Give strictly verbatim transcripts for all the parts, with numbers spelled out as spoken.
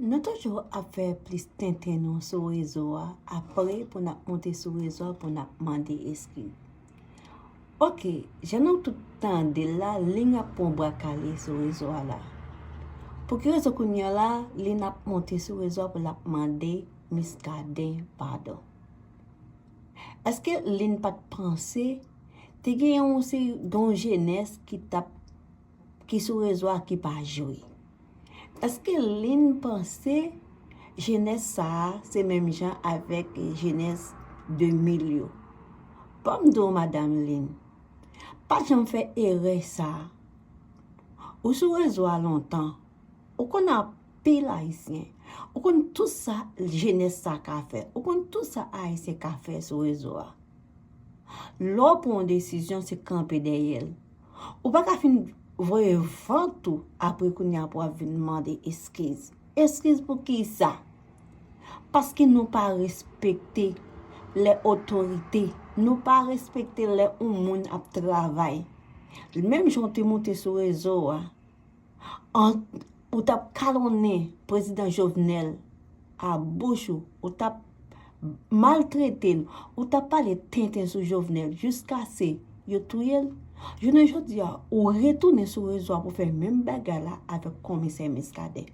Nou toujou ap fè plis tenten nou sou rezo a, apre pou n ap monte sou rezo a pou n ap mande eskiz. Oke, jan nou tout tande l la, Lin ap pran bwa kale sou rezo a la. Pou ki rezon kounye a la, Lin ap monte sou rezo a pou l ap mande Muscadin padon? Èske Lin pa t panse te gen yon seri, gen yon jenès ki t ap, ki sou rezo a ki pa jwe? Èske Lin panse jenès sa a se menm jan avèk jenès de mil yo? Ban m di w, madanm Lin, pa janm fè erè sa a. Ou sou rezo a lontan, ou konn anpil Ayisyen, ou konn tout sa jenès sa ka fè, ou konn tout sa Ayisyen ka fè sou rezo a. Lè w pran yon desizyon, se kanpe dèyè l. Ou pa ka fin voye vant ou apre kounye a pou w ap vin mande eskiz. Eskiz pou ki sa? Paske nou pa respekte lè otorite, nou pa respekte lè yon moun ap travay. Menm jan w te monte sou rezo a, an, ou t ap kalonnen prezidan Jovenel a bouch ou, ou t ap maltrete l, ou t ap pale tenten sou Jovenel jiskaske yo touye l. Jounen jodi a, ou retounen sou rezo a pou fè menm bagay la avèk komisè Muscadin.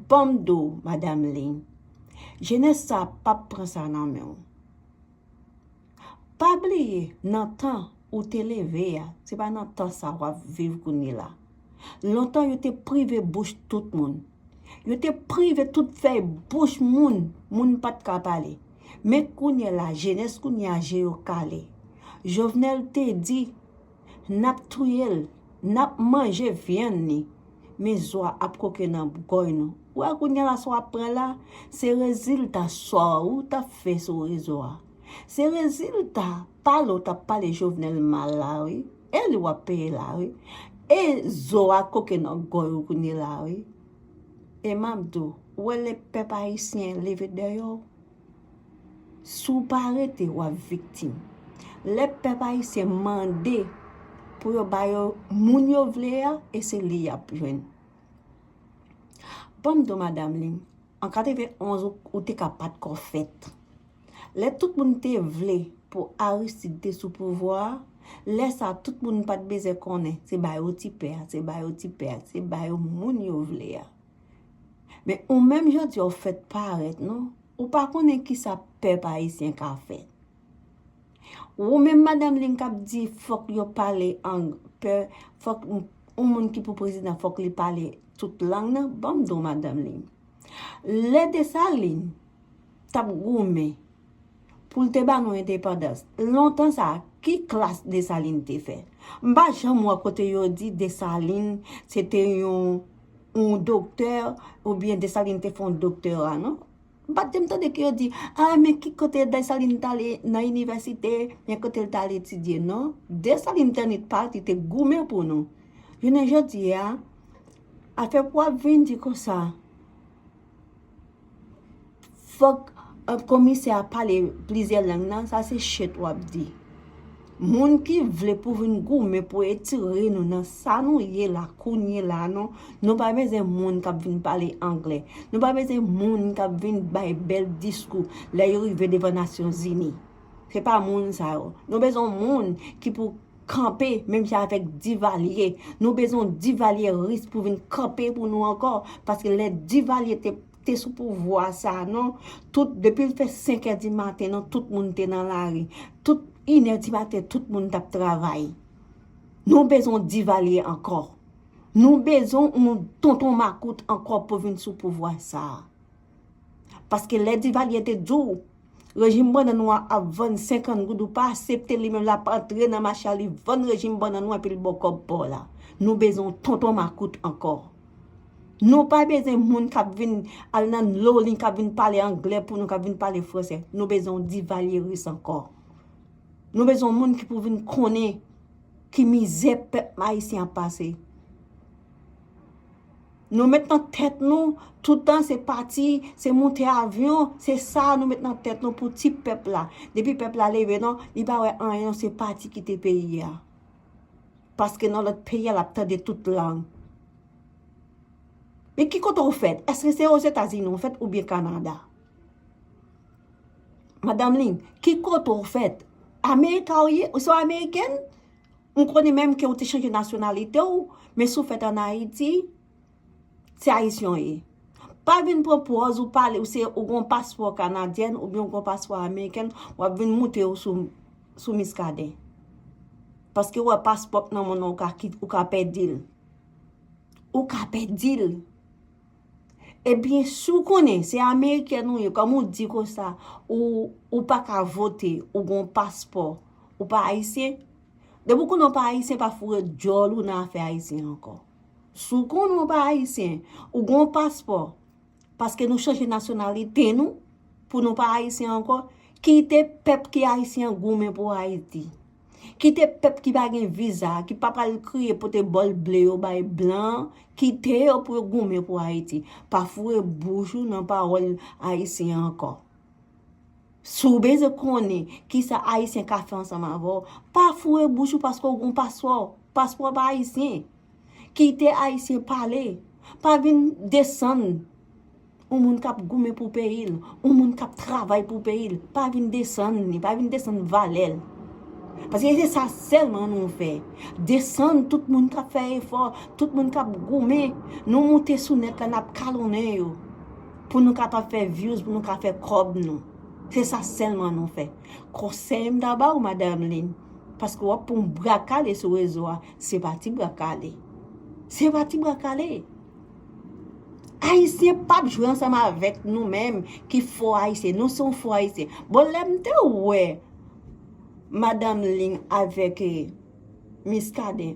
Ban m di w, madanm Lin, jenès sa p ap pran sa nan men w. Pa bliye, nan tan ou te leve a, se pa nan tan sa w ap viv kounye la. Lontan yo te prive bouch tout moun. Yo te prive tout fèy bouch moun, moun pa t ka pale. Men kounye la, jenès kounye a je yo kale. Jovenel te di, n ap touye l, n ap manje vyann li, men zo a ap koke nan gòy nou. Ou wè kounye la sa w ap pran la, se rezilta sa w t ap fè sou rezo a. Se rezilta pale w t ap pale Jovenel mal la wi. E li w ap peye la wi. E zo a koke nan gòy ou kounye la wi. E m ap di w, ou wè lè pèp ayisyen leve dèyè w, si w pa rete, w ap viktim. Lè pèp ayisyen mande pou yo ba yo moun yo vle a, e se li y ap jwenn. Ban m di w, madanm Lin, an katrevenn onz ou, ou te ka pa t ko fèt. Lè tout moun te vle pou Aristide te sou pouvwa a, lè sa a tout moun pa t bezwen konnen se ba yo ti pè a, se ba yo ti pè a, se ba yo moun yo vle a. Men ou menm jodi a ou fèk parèt non, ou pa konnen kisa pèp ayisyen ka fè. Ou menm madanm Lin k ap di fòk yo pale ang, pè, fòk yon moun ki pou prezidan fòk li pale tout lang nan, ban m di w madanm Lin. Lè Desalin t ap goumen pou l te ba nou endepandans, lontan sa a, ki klas Desalin te fè? M pa janm wè kote yo di Desalin se te yon, yon doktè, oubyen Desalin te fè yon doktera non. M pa t janm tande ke yo di, a, men ki kote Desalin t ale nan inivèsite, men kote l t ale etidye non. Desalin te annik pati, te goumen pou nou. Jounen jodi a, afè pou w ap vin di konsa, fòk, eh, komisè a pale plizyè lang nan, sa se shit w ap di. Moun ki vle pou vin goumen pou etire nou nan sa nou ye la kounye la non, nou pa bezwen moun k ap vin pale anglè. Nou pa bezwen moun k ap vin bay bèl diskou lè yo rive devan Nasyonzini. Se pa moun sa yo. Nou bezwen moun ki pou kanpe, menm jan avèk Divalye. Nou bezwen Divalye ris pou vin kanpe pou nou ankò. Paske lè Divalye te, te sou pouvwa sa a non, tout, depi l fè senk è di maten non, tout moun te nan lari. Tout inè di maten, tout moun t ap travay. Nou bezwen Divalye ankò. Nou bezwen yon tonton makout ankò pou vin sou pouvwa sa a. Paske lè Divalye te di w, rejim bannann ou a ap vann senkant goud, ou pa aksepte li menm l ap antre nan mache a, li vann rejim bannann ou epi l ba w kòb pa w la. Nou bezwen yon tonton makout ankò. Nou pa bezwen moun k ap vin al nan loli, k ap vin pale anglè pou nou, k ap vin pale fransè. Nou bezwen yon Divalyeris ankò. Nou bezwen yon moun ki pou vin konnen ki mizè pèp ayisyen ap pase. Nou met nan tèt nou, toutan se pati, se monte avyon, se sa nou met nan tèt nou pou ti pèp la. Depi pèp la leve non, li pa wè anyen non, se pati kite peyi a. Paske nan lòt peyi a, l ap tande tout lang. Men ki kote w fèt? Èske se Ozetazini w fèt oubyen Kanada? Madanm Lin, ki kote w fèt? Amerika w ye? Ou se yon Ameriken? M konnen menm ke w te chanje nasyonalite w, men si w fèt ann Ayiti, se Ayisyen w ye. Pa vin pran pòz ou pale, ou se, ou gon paspò kanadyèn oubyen ou gon paspò amerikèn, w ap vin moute yo sou, sou Miskaden. Paske w wè paspò k nan men w, ou ka kit-, ou ka pèdi l. Ou ka pèdi l. Ebyen, si w konnen se amerikèn ou ye, kòm ou di konsa, ou, ou pa ka vote, ou gon paspò, ou pa ayisyen, depi w konnen w pa ayisyen, pa foure djòl ou nan afè ayisyen ankò. Si w konnen w pa ayisyen, ou gon paspò, paske nou chanje nasyonalite nou, pou nou pa ayisyen ankò, kite pèp ki ayisyen an goumen pou Ayiti. Kite pèp ki pa gen viza, ki pa pral kriye pote bòl ble yo bay blan, kite yo pou yo goumen pou Ayiti. Pa foure bouch ou nan pawòl ayisyen ankò. Si w bezwen konnen kisa ayisyen ka fè ansanm avè w, pa foure bouch ou paske w gon paspò. Paspò pa ayisyen. Kite ayisyen pale. Pa vin desann yon moun k ap goumen pou peyi l, yon moun k ap travay pou peyi l. Pa vin desann li, pa vin desann valè l. Paske se sa sèlman nou fè. Desann tout moun k ap fè efò, tout moun k ap goumen. Nou moute sou nèt la, n ap kalonnen yo. Pou nou kapab fè views, pou nou ka fè kòb nou. Se sa sèlman nou fè. Konsèy m ta ba w, Madanm Lin, paske w ap pran yon bra kale sou rezo a, se pa ti bra kale. Se pa ti bra kale. Ayisyen p ap jwe ansanm avèk nou menm ki fò ayisyen. Nou se yon fò ayisyen. Bon, lè m te wè Madanm Lin avèk, eh, Miskaden,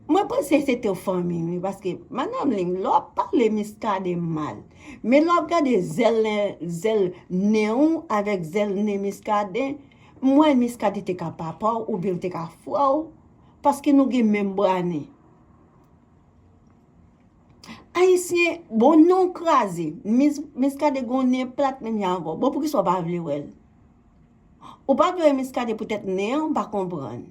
mwen panse se te fanmi, wi, paske Madanm Lin, lè w ap pale Miskaden mal, men lè w ap gade zèl nen, zèl nen w avèk zèl nen Miskaden, m wè Miskaden te ka papa w oubyen l te ka frè w, paske nou gen menm bra nen. Ayisyen, bon, nen w kraze. Mis-, Miskaden gon nen plat menm jan avè w. Bon, poukisa w pa vle wè l? Ou pa vle wè Miskaden poutèt nen an, m pa konprann.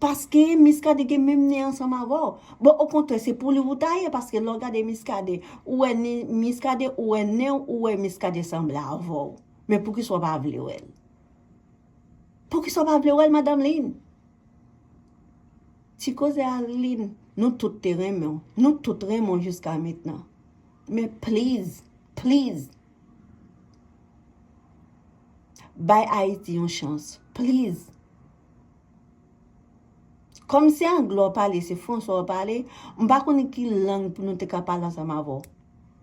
Paske Miskaden gen menm nen ansanm avè w. Bon, okontrè, se pou li ou ta ye, paske lè w gade Miskaden, ou wè nen Miskaden, ou wè nen w, ou wè Miskaden sanble avè w. Men poukisa w pa vle wè l? Poukisa w pa vle wè l, Madanm Lin? Ti koze a, Lin, nou tout te renmen w. Nou tout renmen w jiska mentnan. Men please, please, bay Ayiti yon chans. Please. Kòm se anglè w pale, se fransè w pale, m pa konnen ki lang pou nou te ka pale ansanm avè w.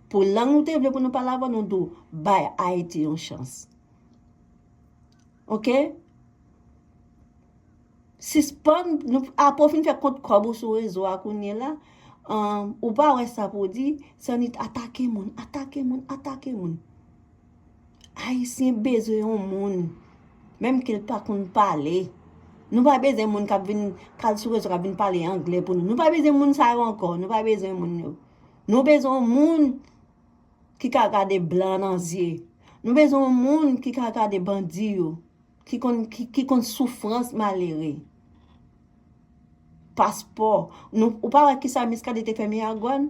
Pou lang nou te vle pou nou pale avè w, nou di w bay Ayiti yon chans. Oke? Sispann, nou, apre w fin fè kont kòb ou sou rezo a kounye la, um, ou pa wè sa pou w di, se annik atake moun, atake moun, atake moun. Ayisyen bezwen yon moun, menm ke l pa konn pale. Nou pa bezwen moun k ap vin, k al sou rezo, k ap vin pale anglè pou nou. Nou pa bezwen moun sa yo ankò, nou pa bezwen moun yo. Nou bezwen yon moun ki ka gade blan nan zye. Nou bezwen yon moun ki ka gade bandi yo, ki konn, ki, ki konn soufrans malere. Paspò. Nou, ou pa wè kisa Miskaden te fè Miragwàn?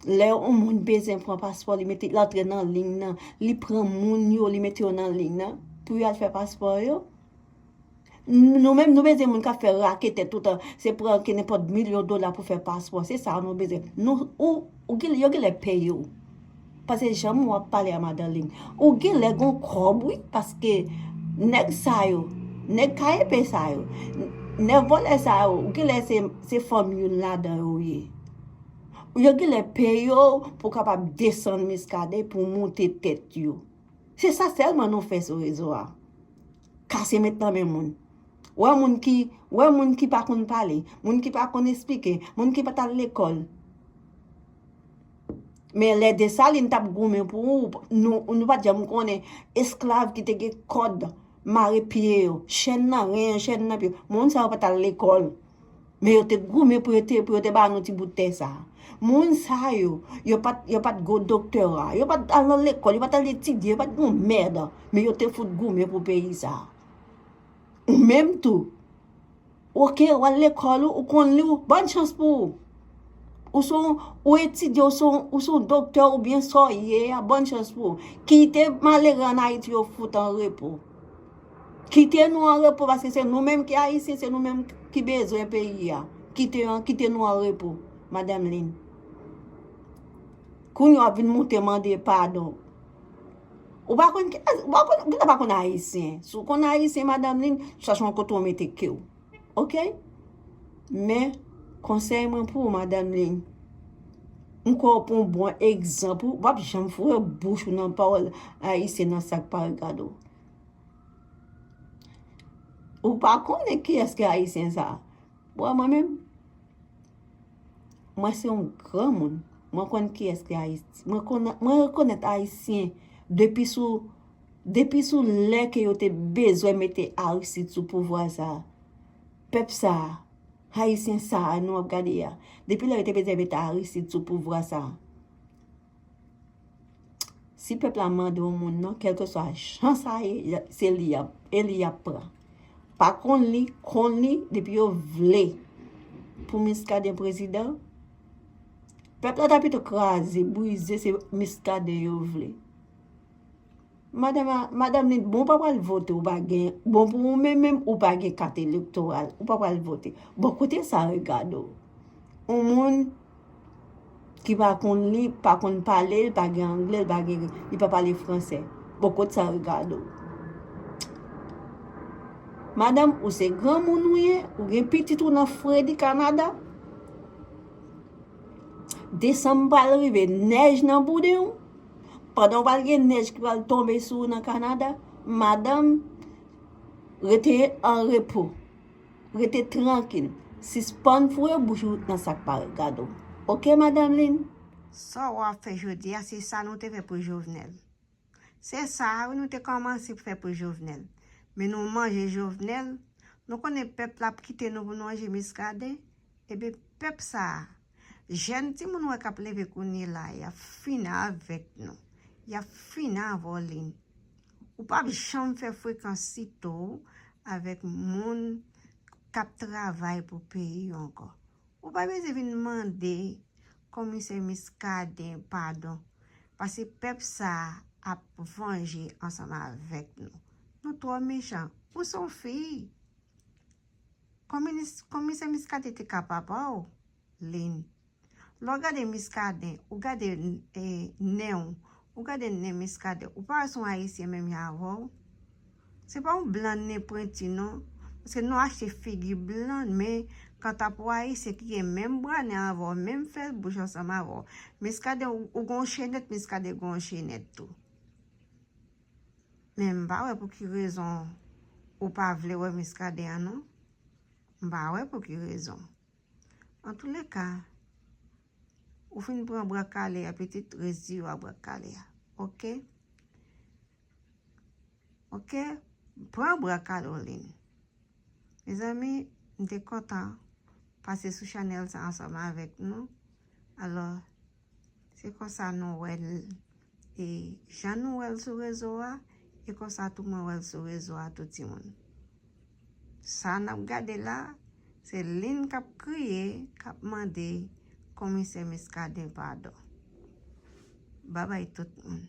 Lè yon moun bezwen pran paspò, li mete, l antre nan liy nan, li pran moun yo, li mete yo nan liy nan, pou y al fè paspò yo. Nou menm, nou bezwen moun k ap fè raketè toutan, se pran ke nenpòt milyon dola pou fè paspò. Se sa nou bezwen. Nou, ou, ou gen, yo genlè peye w. Paske jan w ap pale a Madanm Lin, ou genlè gon kòb, wi, paske nèg sa yo, nèg K E P sa yo, nèg vòlè sa yo, ou genlè se, se fanmi youn ladan yo ye. Yo genlè peye w pou w kapab desann Miskaden pou w moute tèt yo. Se sa sèlman nou fè sou rezo a. Kase met nan men moun. Wè moun ki, wè moun ki pa konn pale, moun ki pa konn esplike, moun ki pa t al lekòl. Men lè Desalin t ap goumen pou ou, nou, nou pa t janm konnen esklav ki te gen kòd mare pye yo, chèn nan ren yo, chèn nan pye yo. Moun sa yo pa t al lekòl. Men yo te goumen pou yo te, pou yo te ba nou ti bout tè sa. Moun sa yo, yo pa t, yo pa t gon doktora, yo pa t al nan lekòl, yo pa t al etidye, yo pa t gon mèd. Men yo te fout goumen pou peyi sa. Ou menm tou. Oke, w al lekòl ou, ou konn li, ou, bòn chans pou ou. Ou se yon, ou etidye, ou se yon, ou se yon doktè oubyen sa w ye a, bòn chans pou ou. Kite malere ann Ayiti yo fout an repo. Kite nou an repo, paske se nou menm ki Ayisyen, se nou menm ki bezwen peyi a. Kite, kite nou an repo, Madanm Lynn. Kounye a w ap vin moute mande padon. Ou pa konn, ou pa konn, ou pa konn Ayisyen. Si w konn Ayisyen, Madanm Lynn, chache yon kote w mete ke w. Oke? Men, konsèy mwen pou ou, Madanm Lynn, m kwè w pran yon bon egzanp. Ou p ap janm foure bouch ou nan pawòl Ayisyen nan sa k pa regade w. Ou pa konnen kiyès ki Ayisyen sa a. Bon, mwen menm, mwen se yon granmoun. Mwen konn kiyès ki Ayisyen. Mwen konn, mwen rekonèt Ayisyen depi sou, depi sou lè ke yo te bezwen mete Aristide sou pouvwa sa a. Pèp sa a, Ayisyen sa a nou ap gade a, depi lè yo te bezwen mete Aristide sou pouvwa sa a. Si pèp la mande yon moun non, kèlkeswa jan sa ye, se li y ap, e li y ap pran. Pa konn li, konn li, depi yo vle pou Muscadin prezidan, pèp la ta pito kraze, brize, se Muscadin yo vle. Madanm, madanm Lynn, bon, ou pa pral vote, ou pa gen, bon, pou ou menm, menm, ou pa gen kat elektoral, ou pa pral vote. Bon, kote sa regade w? Yon moun ki pa konn li, pa konn pale, li pa gen anglè, li pa gen, li pa pale fransè. Bon, kote sa regade w? Madanm, ou se granmoun ou ye, ou gen pitit ou nan fredi Kanada. Desanm pral rive, nèj nan bouden w. Pandan w pral gen nèj ki pral tonbe sou ou nan Kanada, madanm, rete an repo. Rete trankil. Sispann foure bouch ou nan sa k pa regade w. Oke, Madanm Lynn? Sa w ap fè jodi a, se sa nou te fè pou Jovenel. Se sa a wi nou te kòmanse fè pou Jovenel. Men nou manje Jovenel, nou konnen pèp la ap kite nou pou nou manje Muscadin. Ebyen, pèp sa a, jèn timoun ou wè k ap leve kounye la, y ap fini avèk nou. Y ap fini avè w, Lynn. Ou p ap janm fè frekans sito avèk moun k ap travay pou peyi yo ankò. Ou pa bezwen vin mande Komisè Muscadin padon, paske pèp sa a ap vanje ansanm avèk nou. Nou twò mechan. Ou se yon fi. Kominis-, Komisè Muscadin te ka papa w, Lynn. Lè w gade Muscadin, ou gade, eh, nen w, ou gade nen Muscadin, ou pa wè se yon Ayisyen menm jan avè w? Se pa yon blan nen pwenti non. Paske nou achte figi blan, men kanta pou Ayisyen ki gen menm bra nen avè w, menm fè bouch ansanm avè w. Muscadin, ou, ou gen yon chenèt, Muscadin gen yon chenèt tou. Men m pa wè pou ki rezon ou pa vle wè Muscadin an non. M pa wè pou ki rezon. Antouleka, ou fin pran bra kale a, pitit, resi yo a bra kale a. Oke? Oke? Pran bra kale w, Lynn. Mezanmi, m te kontan pase sou chanèl sa ansanm avèk nou. Alò, se konsa nou wè l. E jan nou wè l sou rezo a, e konsa tou mwen wè l sou rezo a tou timoun. Sa n ap gade la, se Lynn k ap kriye, k ap mande Komisè Muscadin padon. Babay tout moun.